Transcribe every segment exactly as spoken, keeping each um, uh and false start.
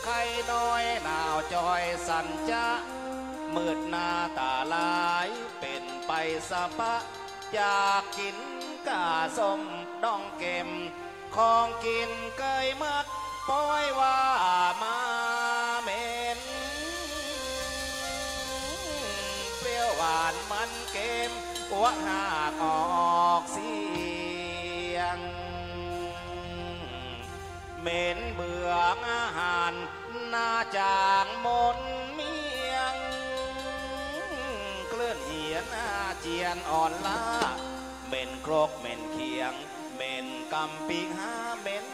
ไข้น้อยหนาวจอยสั่นจ๊ะ มืดหน้าต๋าลาย เป๋นไปสะป๊ะ อยากกิ๋นก้าส้มดองเก็ม ของกิ๋นเกยมัก ป้อยว่ามาเหม็น เปรี้ยวหวานมันเก็ม อัวหากออกเสียง เหม็นเบืองอาหาร หน้าจ๋างมนเมี่ยง เกลื่อนเหียนอาเจียนอ่อนล้า เหม็นครกเหม็นเขียง เหม็นกำปีห้า เหม็น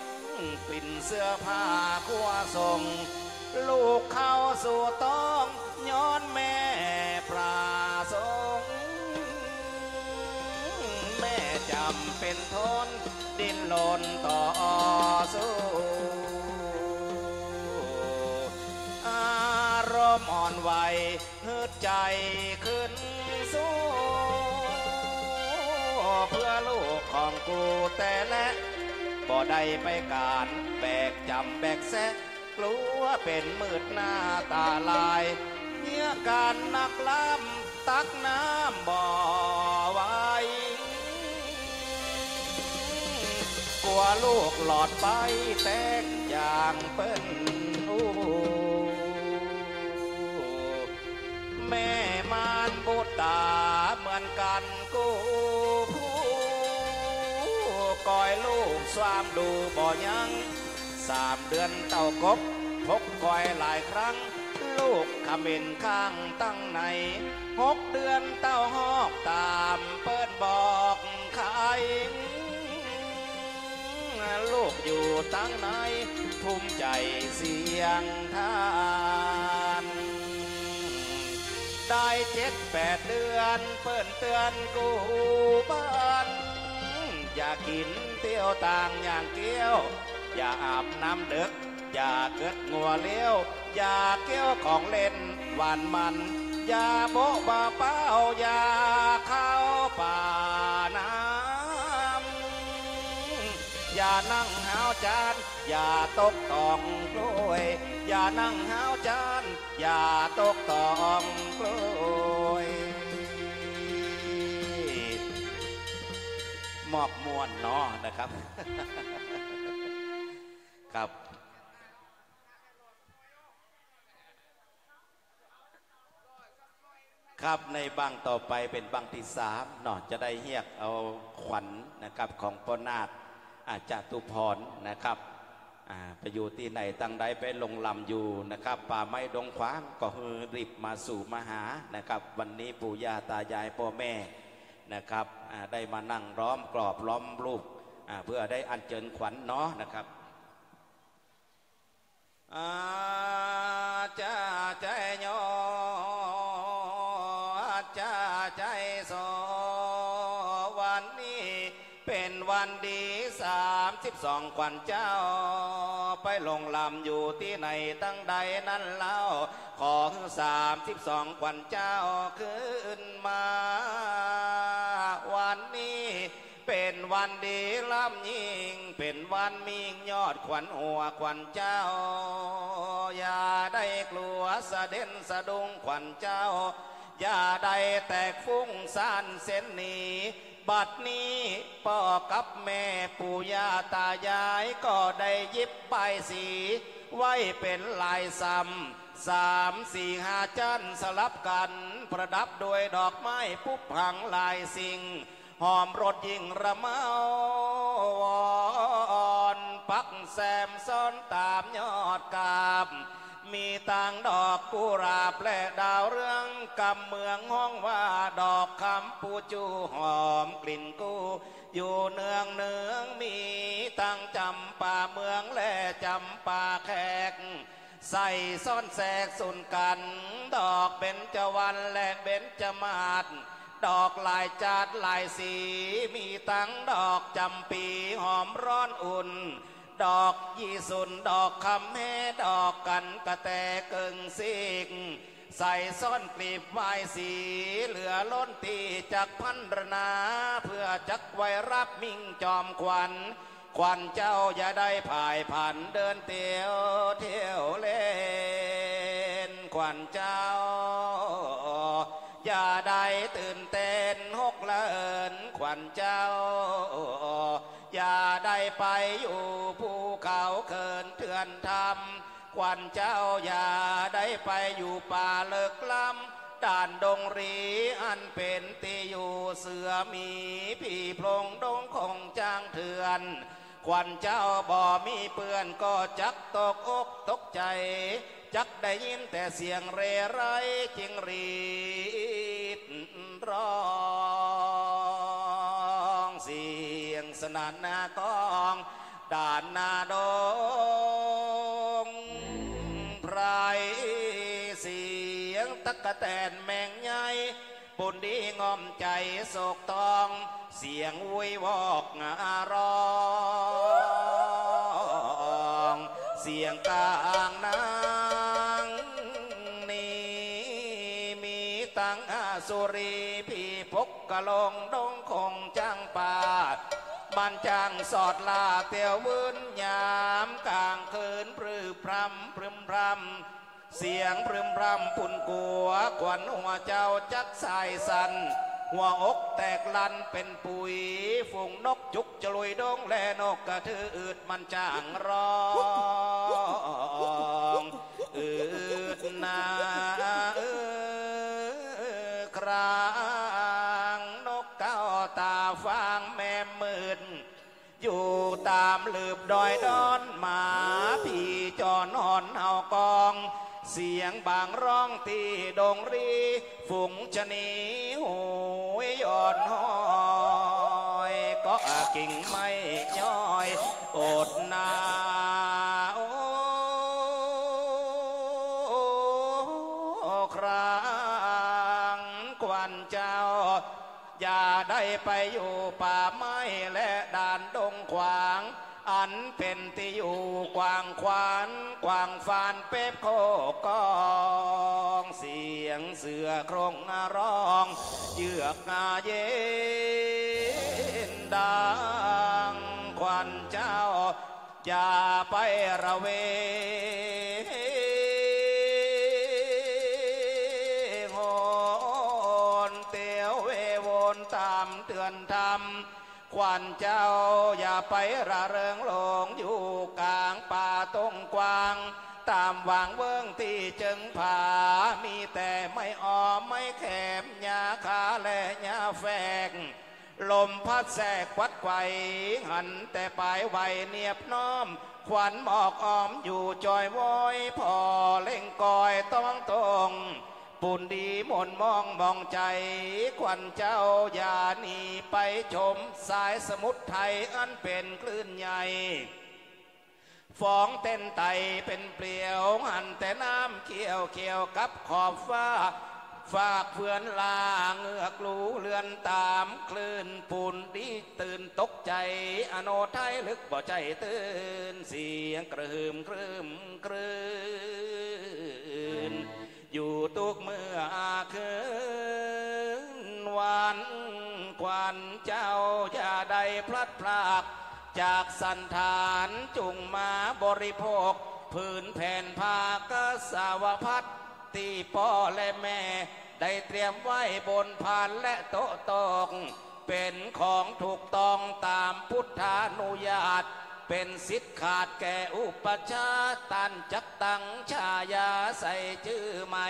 กลิ่นเสื้อผ้าครัวส่ง ลูกเข้าสู่ต๊อง ย้อนแม่ประสงค์ แม่จ๋ำเป๋นทน ดิ้นรนต่อสู้ อารมณ์อ่อนไหว หืดใจ๋ขึ้นสู้ เพื่อลูกของกูแต๊แล บ่ได้ไปก๋าน แบกจ๋ำแบกแซะ กลัวเป๋นมืดหน้าต๋าลาย เยียะก๋านนักล้ำ ตักน้ำบ่ไหว กั๋วลูกหลอดไป แต๊งอย่างเปิ้นอู้ แม่มารบุตต๋าเหมือนกั๋นกู้ผู้ ก้อยลูกซ้ำดูบ่ยั้ง สามเดือนเต้ากบ พกก้อยหลายครั้ง ลูกเขม็นข้างตังใน หกเดือนเต้าฮอกต๋ามเปิ้นบอกใค่ ลูกอยู่ตังใน ภูมิใจ๋เสียงท่าน ได้เจ็ดแปดเดือน เปิ้นเตื๋อนกู้บ้าน อย่ากิ๋นเตี้ยวต่างอย่างเกี้ยว อย่าอาบน้ำเดิ็ก อย่าเกิดงัวเลี้ยว อย่าเกี้ยวของเล่นหวานมัน อย่าโบ๊ะบ่าเป๊า อย่าเข้าป่าน้ำ อย่านั่งหาวจาน อย่าตกต่องกล้วย อย่านั่งหาวจาน อย่าตกต่องกล้วย มอบม่วนเนาะนะครับ ครับ ครับ ในบั้งต่อไปเป๋นบั้งตี้สามเนาะ จะได้เฮียกเอาขวัญนะครับ ของป้อนาฏ อ่า จตุพรนะครับ อ่า ไปอยู่ตี้ไหนตังใด ไปลงลำอยู่นะครับ ป่าไม้ดงขวาง ก็หื้อรีบมาสู่มาหานะครับ วันนี้ปู่ย่าต๋ายายป้อแม่นะครับ อ่า ได้มานั่งล้อมกรอบล้อมรูป อ่า เพื่อได้อัญเจิญขวัญเนาะนะครับ อาจารย์ชัยโย อาจารย์ชัยโส วันนี้เป๋นวันดีสามสิบสอง ขวัญเจ้า ไปลงลำอยู่ตี้ไหนตังใดนั้นเล่า ขอหื้อสามสิบสอง ขวัญเจ้าคืนมา วันนี้ เป๋นวันดีล้ำยิ่ง เป๋นวันมิ่งยอดขวัญหัวขวัญเจ้า อย่าได้กลัวสะเด็นสะดุ้งขวัญเจ้า อย่าได้แตกฟุ้งซ่านเส้นหนี บัดนี้ป้อกับแม่ปู่ย่าต๋ายายก็ได้หยิบป้ายสี ไว้เป๋นลายซ้ำ สามสี่ห้าจั้นสลับกั๋น ประดับด้วยดอกไม้ปุบหังหลายสิ่ง หอมรสยิ่งระเมา อ่อนปักแซมซ้อนต๋ามยอดกาบ มีตังดอกกุหลาบและดาวเรือง กำเมืองฮ้องว่าดอกคำปูจูหอมกลิ่นกู้ อยู่เนืองเนือง มีตังจ๋ำปาเมืองและจ๋ำปาแขก ใส่ซ้อนแซกสุนกั๋น ดอกเบญจวรรณและเบญจมาศ ดอกหลายจาดหลายสี มีตังดอกจ๋ำปีหอมร้อนอุ่น ดอกยี่สุน ดอกคำแฮ ดอกกัญกะแตเกิ่งซีก ใส่ซ้อนกลีบวายสี เหลือล้นตี้จักพรรณนา เพื่อจักไว้ฮับมิ่งจอมขวัญ ขวัญเจ้าอย่าได้พ่ายผันเดินเตียวเที่ยวเล่น ขวัญเจ้าอย่าได้ตื่นเต้นหกเหิน ขวัญเจ้าอย่าได้ไปอยู่ภูเขาเขินเถื่อนถ้ำ ขวัญเจ้าอย่าได้ไปอยู่ป่าเลิกล้ำ ด่านดงรีอันเป๋นตี้อยู่เสือหมี ผีโพรงดงคงจ๊างเถื่อน ขวัญเจ้าบ่มีเปื้อนก็จักตกอกตกใจ๋ จักได้ยินแต่เสียงเร่ไร จิงหรีดร้อง เสียงสนั่นหน้าก้อง ด่านหน้าดงไพร เสียงตั๊กแตนแมงใหญ่ ปูนดีง่อมใจ๋โศกตอง เสียงวุ้ยวอกงาร้อง เสียงกางนางนี้ มีตังอสุรีผีปกกะลงดงคงจ๊างป่า มันจ๊างสอดล่าเตียววื้นยามกางคืน พรึมพรำพรึมพรำ เสียงพรึมพรำปูนกั๋ว ขวัญหัวเจ้าจักสายสั่น หัวอกแตกลั่นเป๋นปุ๋ย ฝูงนกจุกจลุยดงและนกกระทืดมันจ๊างร้อง อืดนา เออ คราง นกเก๊าต๋าฟางแม่มืด อยู่ต๋ามหลืบดอยดอน หมาผีจ่อนหอนเห่ากอง เสียงบางร้องตี้ดงรี ฝูงชะนีหูยอ่อนห้อย เกาะกิ่งไม้ย้อย อดหนาว คราง ขวัญเจ้า อย่าได้ไปอยู่ป่าไม้และด่านดงขวาง อันเป๋นตี้อยู่กว้างขวาง กว้างฟานเป๊บโคกอง เสียงเสือโคร่งร้อง เยือกเย็นดัง ขวัญเจ้า อย่าไประเวงหน เตียวเววนต๋ามเถื่อนถ้ำ ขวัญเจ้าอย่าไประเริงหลงอยู่ก๋างป่าตรงกว้าง ต๋ามหว่างเวิ้งตี้เจิงผา มีแต่ไม้อ้อมไม้แขม หญ้าคาและหญ้าแฝก ลมพัดแสกควัดไขว่ หันแต่ปายไหวเนียบน้อม ควันหมอกอ้อมอยู่จอยว้อย ผ่อเล็งกอยต้องตรง ปูนดีหม่นมองมองใจ๋ ขวัญเจ้าอย่าหนีไปชม สายสมุทรไทยอันเป๋นคลื่นใหญ่ ฟ้องเต้นไต่เป๋นเปลี่ยว หันแต่น้ำเขียวเขียวกับขอบฟ้า ฟากเฟือนลาเงือกหลูเรือนต๋ามคลื่น ปูนดีตื่นตกใจ๋ อโนไทยลึกบ่ใจ้ตื่น เสียงกระหืมครึมครื่น อยู่ตุ๊กเมื่อคืนวัน ขวัญเจ้าอย่าได้พลัดพราก จากสันฐานจุ่งมาบริโภค ผืนแผ่นผ้ากสาวพัสตี้ป้อและแม่ ได้เตรียมไว้บนพานและโต๊ะตอง เป๋นของถูกต้องต๋ามพุทธานุญาต เป๋นสิทธิ์ขาดแก่อุปัชฌาย์ ต้านจักตั้งฉายาใส่จื้อใหม่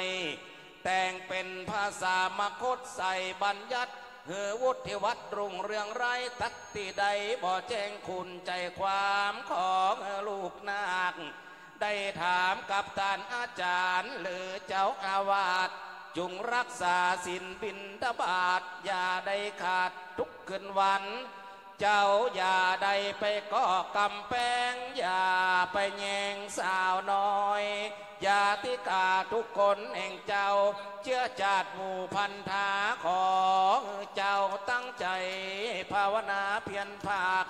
แต่งเป๋นภาษามคตใส่บัญญัติ หื้อวุฒิวัตรรุ่งเรืองไร้ ตั๊กตี้ได้บ่แจ้งคุณใจ๋ความของลูกนาค ได้ถามกับต้านอาจ๋ารย์หรือเจ้าอาวาส จุ่งรักษาศีลบิณฑบาต อย่าได้ขาดทุกคืนวัน เจ้าอย่าได้ไปก่อกำแปง อย่าไปแย่งสาวน้อย ญาติกาทุกคนแห่งเจ้า เจื้อจาดหมู่พันธา ขอเจ้าตั้งใจ๋ภาวนาเพียรภาค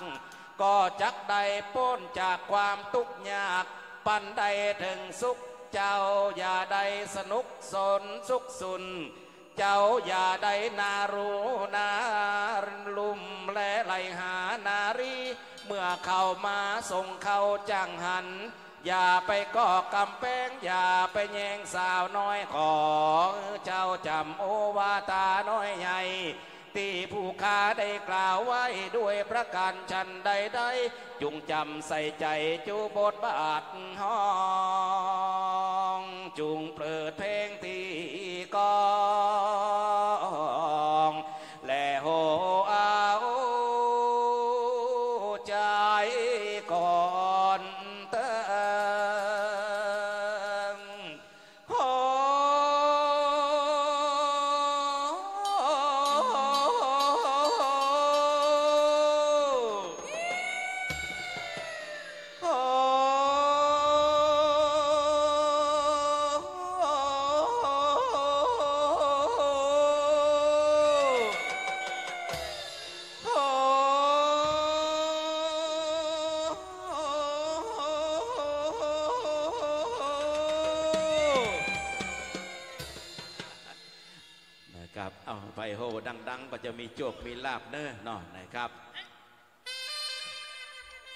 ก็จักได้ป๊นจากความตุ๊กข์ยาก ปันได้เถิงสุข เจ้าอย่าได้สนุกสนสุขสุน เจ้าอย่าได้นารูนาลุ่ม และไหลหานารี เมื่อเข้ามาส่งเข้าจั่งหัน อย่าไปก่อกำแพง อย่าไปแย่งสาวน้อย ขอเจ้าจ๋ำโอวาตาน้อยใหญ่ ตี้ผู้ข้าได้กล่าวไว้ด้วยประการฉันใดๆ จุ่งจ๋ำใส่ใจ๋จุบทบาทฮ้อง จุ่งเปิดเพลงตี้ก้อง และโหเอาใจ๋ก่อนเติง โห โห โห นะครับ เอา ใผโห่ดังๆ ก็จะมีโจคมีลาภเน้อเนาะนะครับ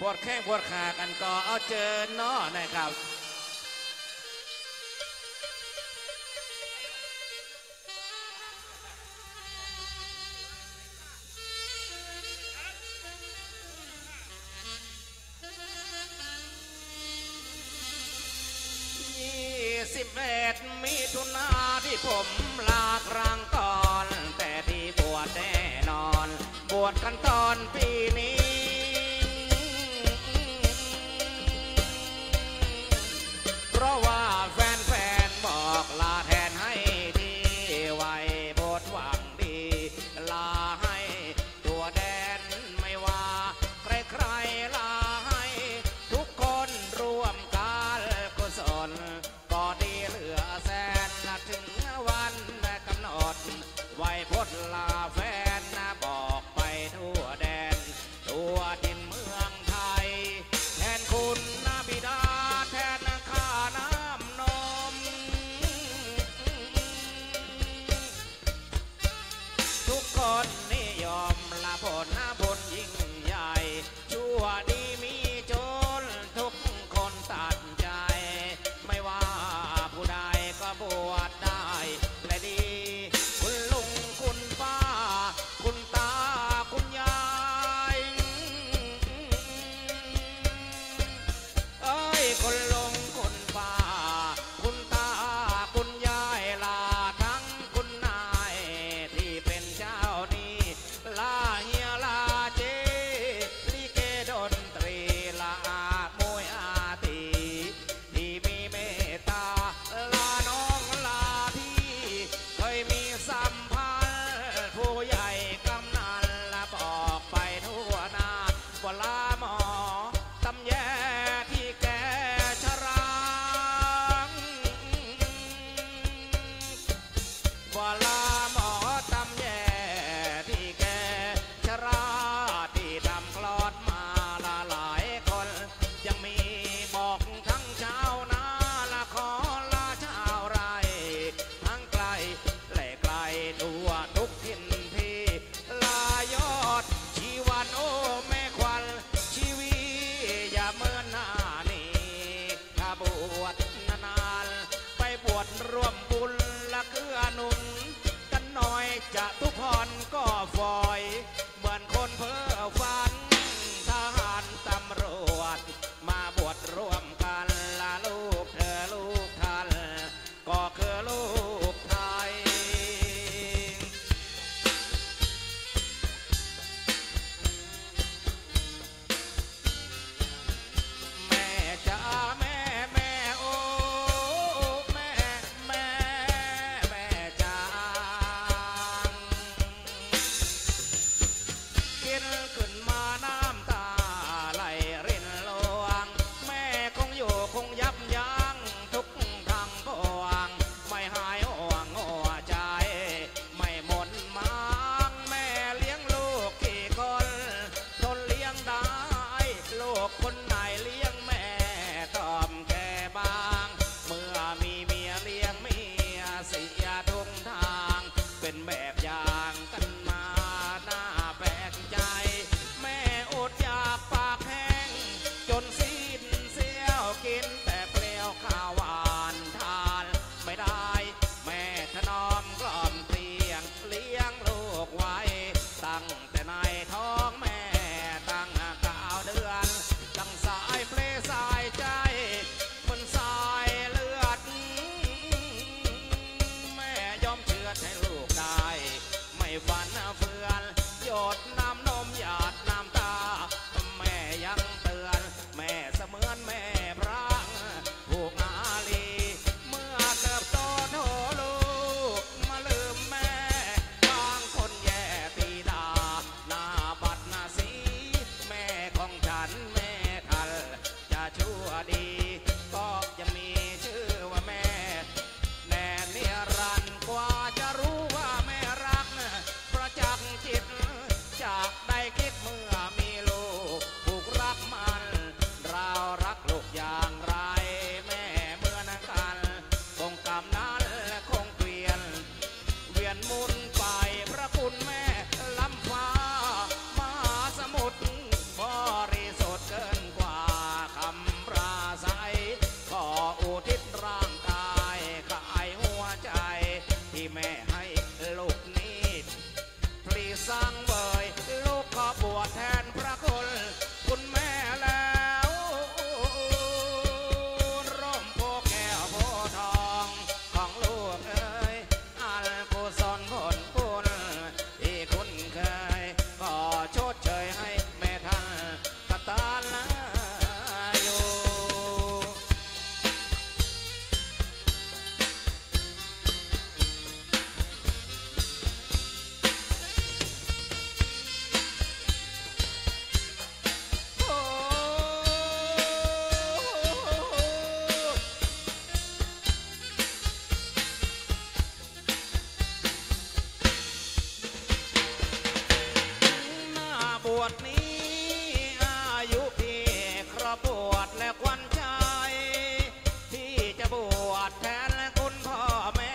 ปวดแข้งปวดขากั๋นก็เอาเจิญเนาะนะครับ ยี่สิบเอ็ดมิถุนาตี้ผมลากร่างก่อน แต่ตี้บวชแน่นอน บวชกั๋นตอนปี๋นี้ เพราะว่าแฟนๆ บอกลาแทนให้ที ไหว้บทหวังดี ลาให้ทั่วแดน ไม่ว่าใครๆ ลาให้ทุกคนร่วมก๋านกุศล ก็ดีเหลือแสน ถึงวันก๋ำหนด ไหว้พจน์ลาแฟน บอกไปทั่วแดน ก็จะมีชื่อว่าแม่ แน่นิรันดร์ กว่าจะรู้ว่าแม่รัก ประจักษ์จิต จะได้คิดเมื่อมีลูก ผูกรักมัน เรารักลูกอย่างไร แม่เหมือนกัน คงกำนั้นคงเกวียน เวียนหมุนไป พระคุณแม่ล้ำฟ้า มหาสมุทรบริสุทธิ์เกินกว่าคำปราศรัย ขออุทิศร่างกาย ขายหัวใจ ที่แม่ให้ลูกนี้ พลีสังเวย ลูกขอบวชแทนพระคุณ คุณแม่แล้ว ร่มโพธิ์แก้วโพธิ์ทอง ของลูกเอ๋ย อันกุศลผลบุญที่คุ้นเคย ขอชดเชยให้แม่ท่านกตัญญู หน้าบวชนี้อายุพี่ครบบวชแล้วขวัญใจ พี่จะบวชแทนคุณพ่อแม่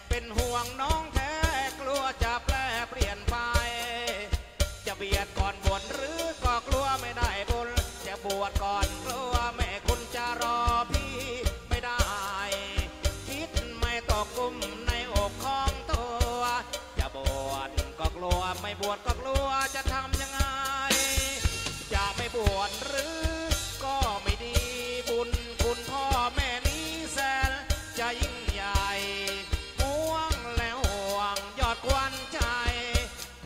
เป็นห่วงน้องแท้กลัวจะแปรเปลี่ยนไป จะเบียดก่อนบวชหรือก็กลัวไม่ได้บุญ จะบวชก่อนกลัวแม่คุณจะรอพี่ไม่ได้ คิดไม่ตกกุ้มในอกของตัว จะบวชก็กลัว ไม่บวชก็กลัว จะทำยังไง จะไม่บวชหรือก็ไม่ดี บุญคุณพ่อแม่นี้แสนจะยิ่งใหญ่ ห่วงและห่วงยอดขวัญใจ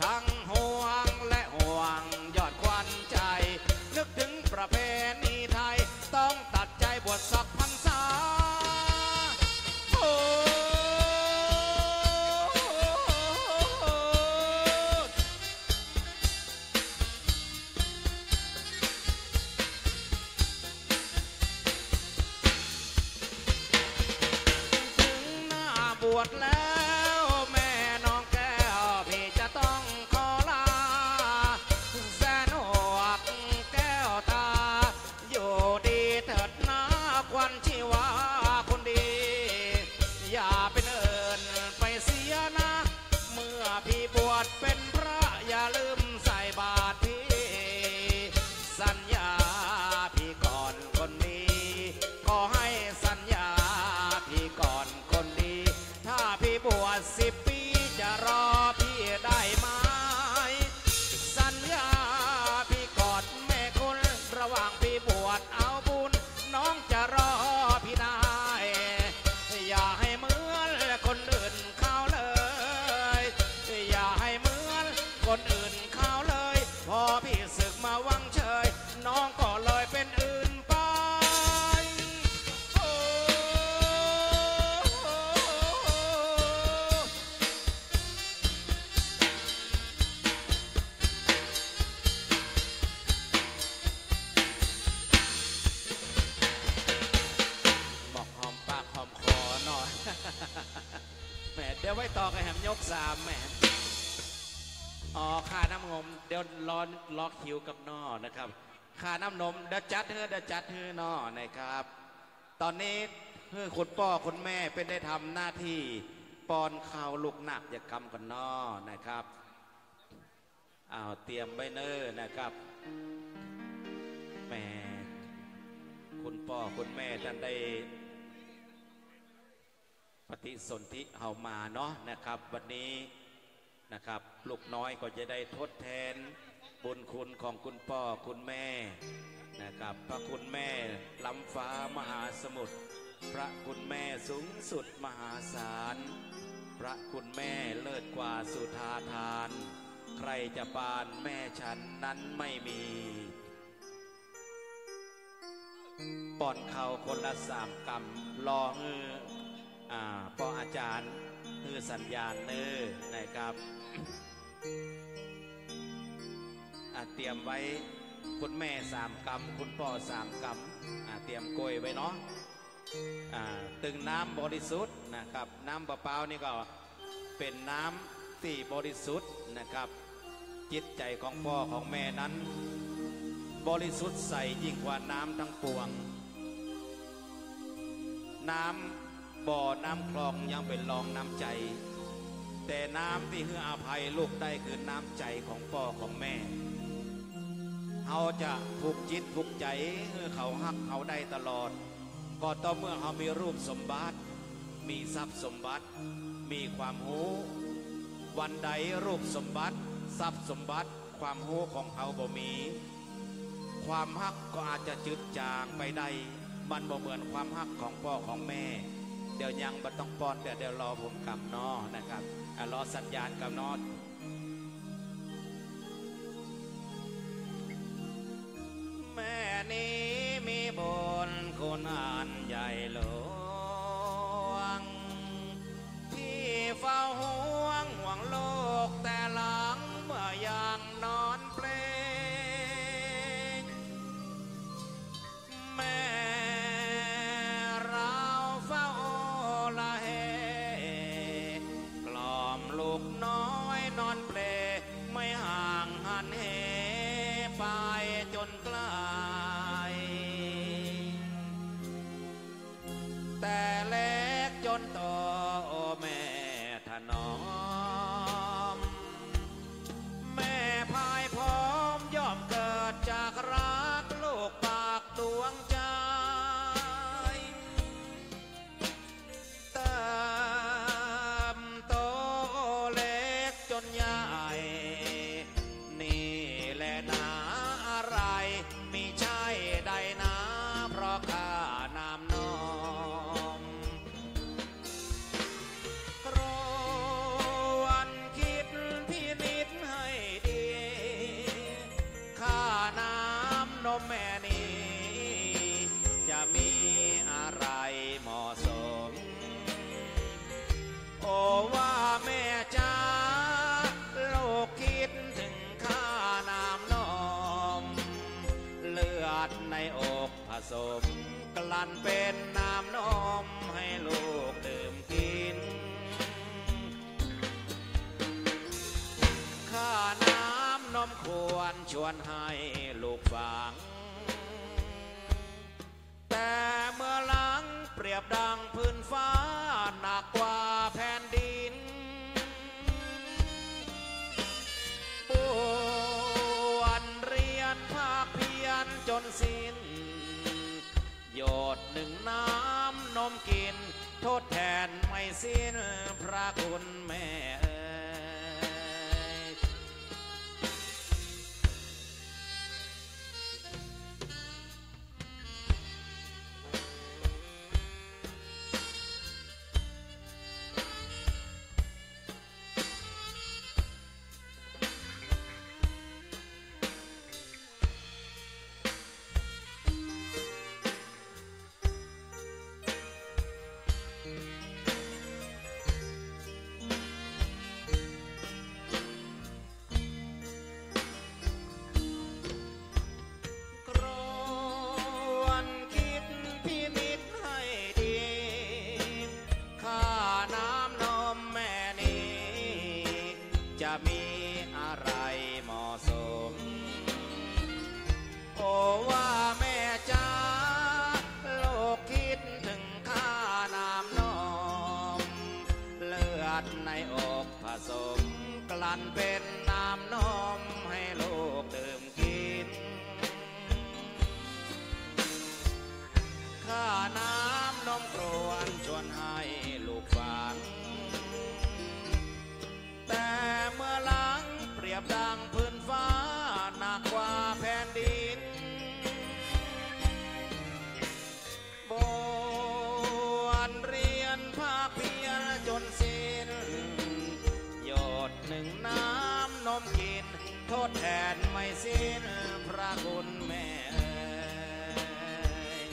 ทั้งห่วงและห่วงยอดขวัญใจ นึกถึงประเพณีไทย ต้องตัดใจบวชสักพรรษา โอ้ ถึงหน้าบวชแล้วแม่น้องแก้ว พี่จะต้องขอลา แสนหวกแก้วตา อยู่ดีเถิดนะขวัญชีวาคนดี อย่าไปเนิ่นไปเสียนะ เมื่อพี่บวชเป็นพระอย่าลืมใส่บาตรพี่ สัญญาพี่ก่อนคนดี ขอให้สัญญาพี่ก่อนคนดี ถ้าพี่บวชสิบปีจะรอพี่ได้ไหม สัญญาพี่ก่อนแม่คุณ ระหว่างพี่บวชเอาบุญ น้องจะรอพี่ได้ อย่าให้เหมือนคนอื่นเขาเลย อย่าให้เหมือนคนอื่นเขาเลย พอพี่สึกมาวังเฉย น้องก็เลยเป็นอื่นไป โอ้ บอกหอมปากหอมคอหน่อย แหม เดี๋ยวไว้ต่อกับแหมยกสามแหม อ๋อ ค่าน้ำนม เดี๋ยวรอ รอคิวกับน้อนะครับ ค่าน้ำนม เดี๋ยวจัดหื้อ เดี๋ยวจัดหื้อน้อนะครับ ตอนนี้หื้อคุณป้อคุณแม่เปิ้นได้ทำหน้าตี้ป้อนข้าวลูกหนักจะกำก่อนน้อนะครับ อ้าว เตรียมไว้เน้อนะครับ แหม คุณป้อคุณแม่ต้านได้ปฏิสนธิเฮามาเนาะนะครับ วันนี้นะครับ ลูกน้อยก็จะได้ทดแทนบุญคุณของคุณป้อคุณแม่นะครับ พระคุณแม่ล้ำฟ้ามหาสมุทร พระคุณแม่สูงสุดมหาศาล พระคุณแม่เลิศกว่าสุธาทาน ใครจะปานแม่ฉันนั้นไม่มี ป้อนข้าวคนละสามกำ รอหื้อ อ่า ป้ออาจ๋ารย์หื้อสัญญาณเน้อนะครับ อ่ะ เตรียมไว้ คุณแม่สามกำ คุณป้อสามกำ อ่า เตรียมกล้วยไว้เนาะ อ่า ตึงน้ำบริสุทธิ์นะครับ น้ำเปล่าๆ นี่ก็เป๋นน้ำตี้บริสุทธิ์นะครับ จิตใจ๋ของป้อของแม่นั้น บริสุทธิ์ใสยิ่งกว่าน้ำตังปวง น้ำบ่อน้ำคลองยังเป๋นรองน้ำใจ๋ แต่น้ำตี้หื้ออภัยลูกได้คือน้ำใจ๋ของป้อของแม่ เฮาจะผูกจิตผูกใจ๋หื้อเขาฮักเฮาได้ตลอด ก็ต่อเมื่อเฮามีรูปสมบัติ มีทรัพย์สมบัติ มีความฮู้ วันใดรูปสมบัติ ทรัพย์สมบัติ ความฮู้ของเฮาบ่มี ความฮักก็อาจจะจืดจางไปได้ มันบ่เหมือนความฮักของป้อของแม่ เดี๋ยวยังบ่ต้องป้อน เดี๋ยว เดี๋ยวรอผมกำเนาะนะครับ อ่ะ รอสัญญาณกำเนาะ แม่นี้มีบุญคุณอันใหญ่หลวง ที่เฝ้าห่วงห่วงลูกแต่หลังเมื่อยามนอนเปล แม่เราเฝ้าโอละเห กล่อมลูกน้อยนอนเปล ไม่ห่างหันเหไปจนไกล แต่เล็กจนโต โอแม่ถนอม แม่พายพร้อมย่อมเกิดจากรักลูกปากดวงใจ เติบโตเล็กจนใหญ่ นี่แหละนาอะไร มิใช่ได้นา เพราะค่าน้ำนม ครวนคิดพินิจให้ดี ค่าน้ำนมแม่นี้ จะมีอะไรเหมาะสม โอว่าแม่จ๋า ลูกคิดถึงค่าน้ำนม เลือดในอกผสม กลั่นเป็นน้ำนมให้ลูกดื่มกิน ค่าน้ำนมควรชวนให้ลูกฟัง แต่เมื่อหลังเปรียบดังพื้นฟ้าหนักกว่าแผ่นดิน บวชเรียนภาคเพียรจนสิ้น หยดหนึ่งน้ำนมกิน ทดแทนไม่สิ้นพระคุณแม่เอ๋ย ครวนคิดพินิจให้ดี ค่าน้ำนมแม่นี้ จะมีอะไรเหมาะสม โอว่าแม่จ๋า ลูกคิดถึงค่าน้ำนม เลือดในอกผสม กลั่นเป็นน้ำนมให้ลูกดื่มกิน ค่าน้ำนมครวนชวนให้ลูกฟัง แต่เมื่อหลังเปรียบดังพื้นฟ้าหนักกว่าแผ่นดิน บวชเรียนภาคเพียรจนสิ้น หยดหนึ่งน้ำนมกิน ทดแทนไม่สิ้นพระคุณแม่เอ๋ย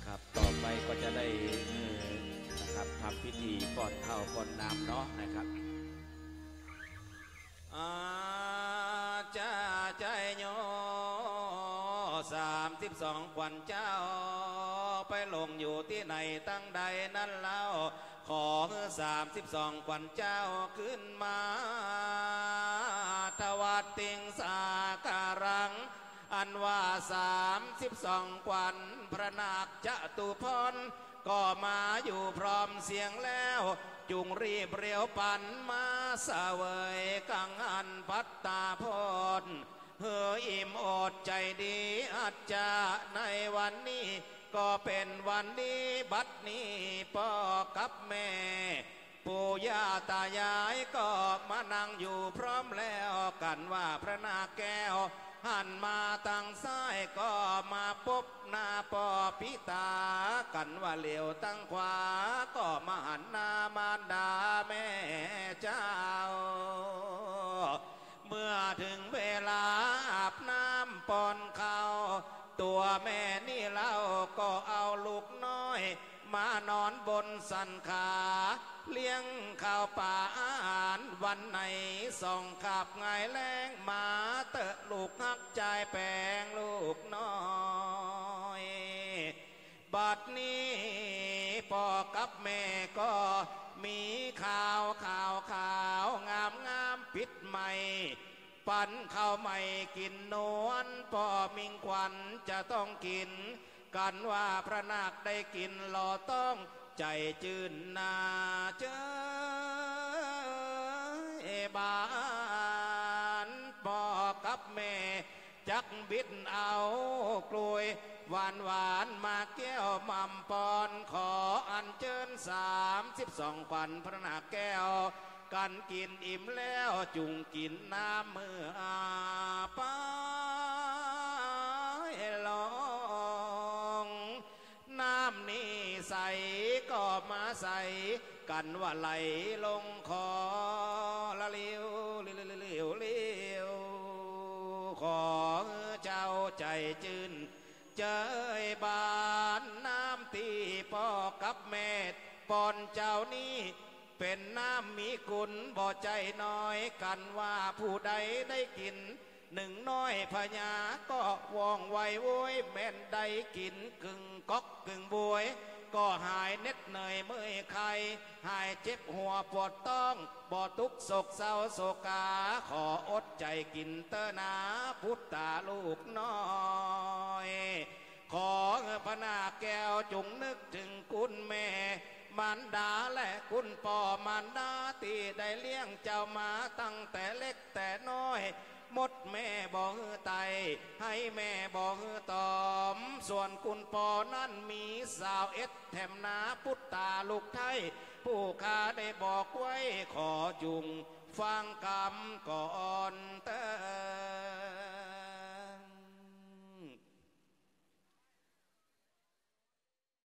ครับ ต่อไปก็จะได้ เอ่อ นะครับ ทำพิธีป้อนข้าวป้อนน้ำเนาะนะครับ อา ใจ้โย สามสิบสองขวัญเจ้า ไปหลงอยู่ตี้ไหนตังใดนั้นเล่า ขอหื้อสามสิบสองขวัญเจ้าขึ้นมา ทวัตติงสาการัง อันว่าสามสิบสองขวัญพระนาคจตุพร ก็มาอยู่พร้อมเสียงแล้ว จุ่งรีบเร็วปันมาเสวยกังหันภัตตาพร หื้ออิ่มอดใจ๋ดีอัจจะในวันนี้ ก็เป๋นวันดีบัดนี้ ป้อกับแม่ ปู่ย่าต๋ายายก็มานั่งอยู่พร้อมแล้ว กั๋นว่าพระนาคแก้ว หันมาตางซ้ายก็มาปบหน้าป้อปิต๋า กั๋นว่าเหลียวตางขวาก็มาหันหน้ามารดาแม่เจ้า เมื่อเถิงเวลาอาบน้ำป้อนข้าว ตั๋วแม่นี่เล่าก็เอาลูกน้อย มานอนบนสันขา เลี้ยงข้าวป๋าอาหารวันไหน สองคาบงายแลงมาเต๊อะลูกฮักจายแป๋งลูกน้อย บัดนี้ป้อกับแม่ก็มีข้าวขาวขาวงามงามปิดใหม่ ปันข้าวใหม่กิ๋นนวล ป้อมิ่งขวัญจะต้องกิ๋น กั๋นว่าพระนาคได้กิ๋นหล่อต้องใจ๋จื้นนาเจ้ย บานป้อกับแม่ จักบิดเอากล้วยหวานหวานมาแก้วม่ำป้อน ขออัญเจิญสามสิบสองขวัญพระนาคแก้ว กั๋นกิ๋นอิ่มแล้วจุ่งกิ๋นน้ำเมื่อไปลอง น้ำนี้ใสก็มาใส กั๋นว่าไหลลงคอละลิวลิวลิวลิว ขอเจ้าใจ๋จื้นเจยบาน น้ำตี้ป้อกับแม่ป้อนเจ้านี้ เป๋นน้ำมีกุณบ่ใจ้น้อย กั๋นว่าผู้ใดได้กิ๋น นึ่งน้อยพญาก็ว่องไวโว้ย แม่นได้กิ๋นกึ่งก๊อกกึ่งบวย ก็หายเหน็ดเหนื่อยเมื่อยไข้ หายเจ็บหัวปวดต๊อง บ่ตุ๊กข์โศกเศร้าโศกา ขออดใจ๋กิ๋นเต๊อะนาปุตตาลูกน้อย ขอพระนาคแก้วจุ่งนึกเถิงคุณแม่ มารดาและคุณป้อมารดา ตี้ได้เลี้ยงเจ้ามาตั้งแต่เล็กแต่น้อย หมดแม่บ่หื้อไต่ ให้แม่บ่หื้อต๋อม ส่วนคุณป้อนั้นมีซาวเอ็ดแถมนาปุตตาลูกไท้ ผู้ข้าได้บอกไว้ ขอจุ่งฟังกำก่อนเต๊อะ